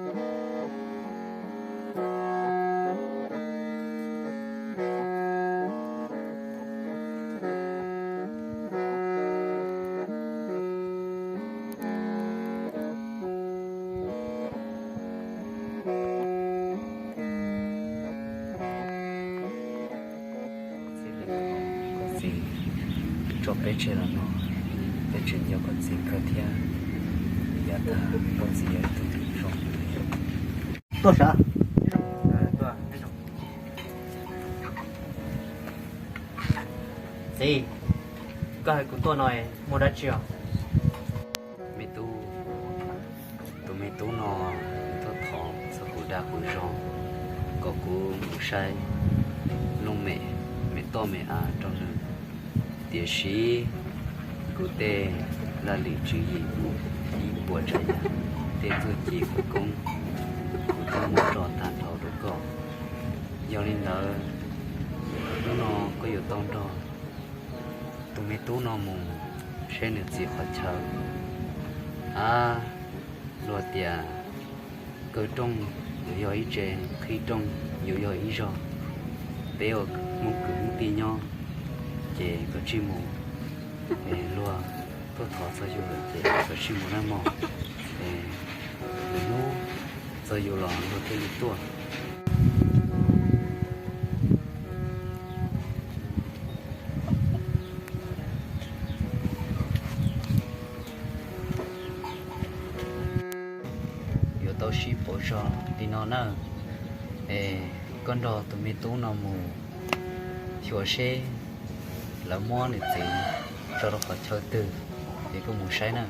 Txiv, koj txiv tso peb tseg los no, peb tseem nco koj txiv kawg thiab. Yav tag koj txiv yog ib tug zoo tuaj sav. Txiv, koj hais kuv tuaj no muaj dab tsi os? Me tub, tus me tub no nws tuaj thov txog kuv dag kuv zog kom kuv mus saib looj mem, me toj me av rau nws. Tiam sis kuv tej laj lim tswv yim, ib puas tsav yam, tej txuj ci khawv koob, kuv twb muab tso tag nrho rau koj. Yog li ntawd, hnub no koj yuav tau nrog tus me tub no mus saib nws txiv qhov chaw. A, luag tias kaw rooj yuav yog ib tse, qhib rooj yuav yog ib zog. Peb ua Hmoob kwv Hmoob tij nyob, ces koj tsij mus. Es luag tuaj thov txog yus lawm ces koj tsij mus nawb mog. Es lwm hnub txog yus los luag thiaj li tuaj. Yuav tau sib pauv zog li no na. Es koj nrog tus me tub no mus xyuas seb lawv muab nws txiv tso rau qhov chaw twg, es koj mus saib na.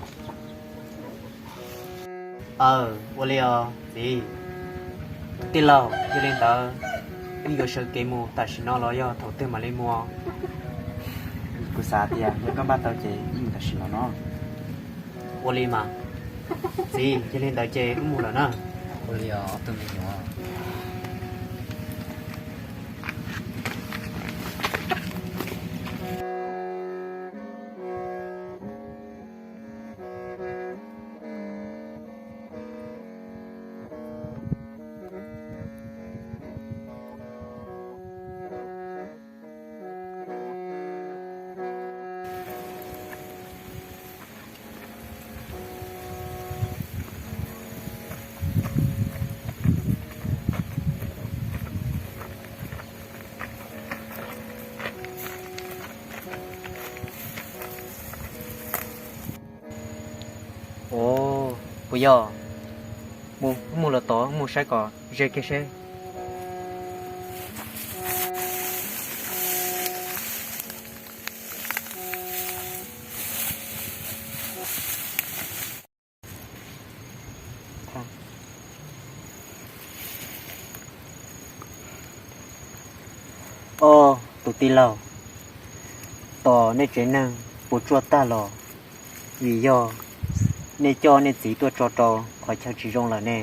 Aw, ua li os txiv. Tij laug, yog li ntawd wb yuav sawv kev mus tam sim no los yog thaum twg mam li mus? Kuv xav tias yog koj npaj tau ces wb mus tam sim no no. Ua li mas. Txiv, yog li ntawd ces wb mus lawm na. Ua li os ob tug me nyuam. Ua, puas yog? Mus, mus los tod mus saib kom ze kiag seb. Ob, tus tij laug, tos nej tsev neeg puas tsuaj tag los? Vim yog nej coj nej txiv tuaj tso rau qhov chaw tsis zoo lawm ne.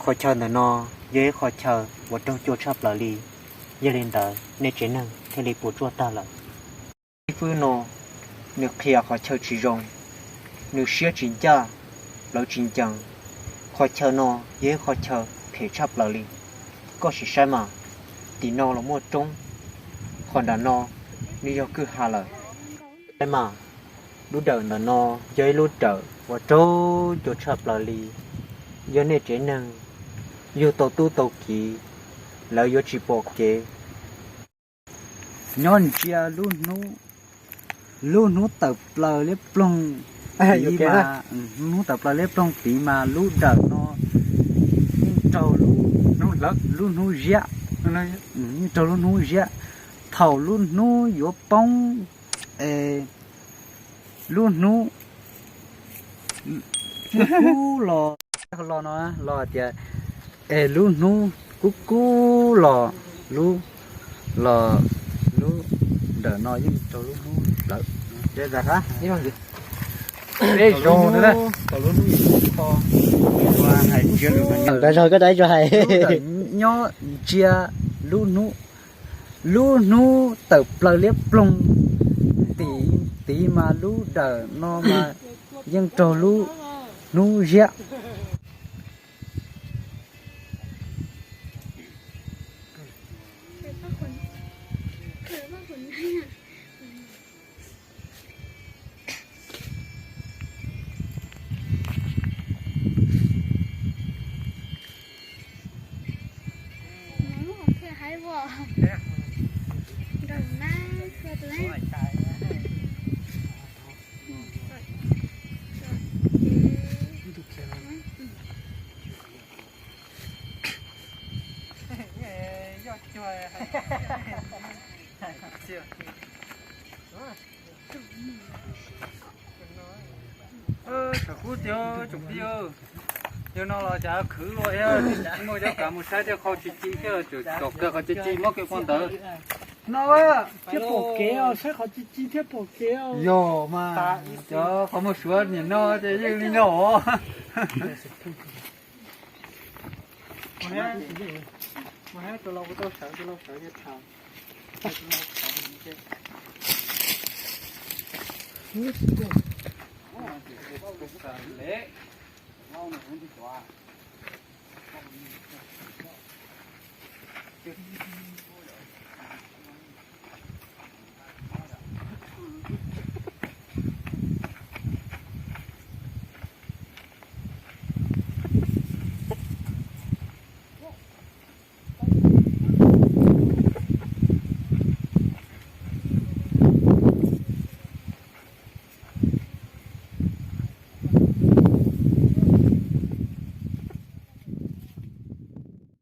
Qhov chaw ntawm no yog ib qhov chaw uas raug cua tshaj plaws li, yog li ntawd nej tsev neeg thiaj li puas tsuaj tag lawm. Ib fwb no nws qhia qhov chaw tsis zoo, nws siab tsis ncaj, plawv tsis ncees. Qhov chaw no yog ib qhov chaw phem tshaj plaws li. Koj sim saib mas, tim no los muaj roob, qhov nram no nws yog kwj ha lawm. Saib mas, lub dawm ntawm no yog ib lub dawm uas raug cua tshaj plaws li. Yog nej tsev neeg yug tau tub tau kiv, lawv yuav tsis pom kev. Nyob ntsia lub hnub, lub hnub tawm plaws liab ploog tid mas, lub hnub tawm plaws liab ploog tid mas lub dawm no yeej raug lub, lub hnub ziab, yeej raug lub hnub ziab. Thaum lub hnub yuav poob, es lub hnub kub kub los, los no los tias, es lub hnub kub kub los, lub, los lub dawm no yeej raug lub hnub plawv. Peb zoo, thaum lub hnub yuav kho, hais ntsia lus, koj hais, lub dawm nyob ntsia lub hnub, lub hnub tawm plaws liab ploog tid mas lub dawm no mas yeej raug lub hnub ziab. Thiaj haib os. Nrog nab, Tshav kub tiag tsoom phooj ywg, yog no los cas khwv luaj thiab, tsis muaj cov kav mus saib thiab, qhov tsis ci thiab, tsom kawg qhov tsis ci muab kiag qhov ntawd. No thiab pom kev os, saib qhov tsis ci thiab pom kev os. Yog mas, cov qhov muag suav nim no ces yeej li no os.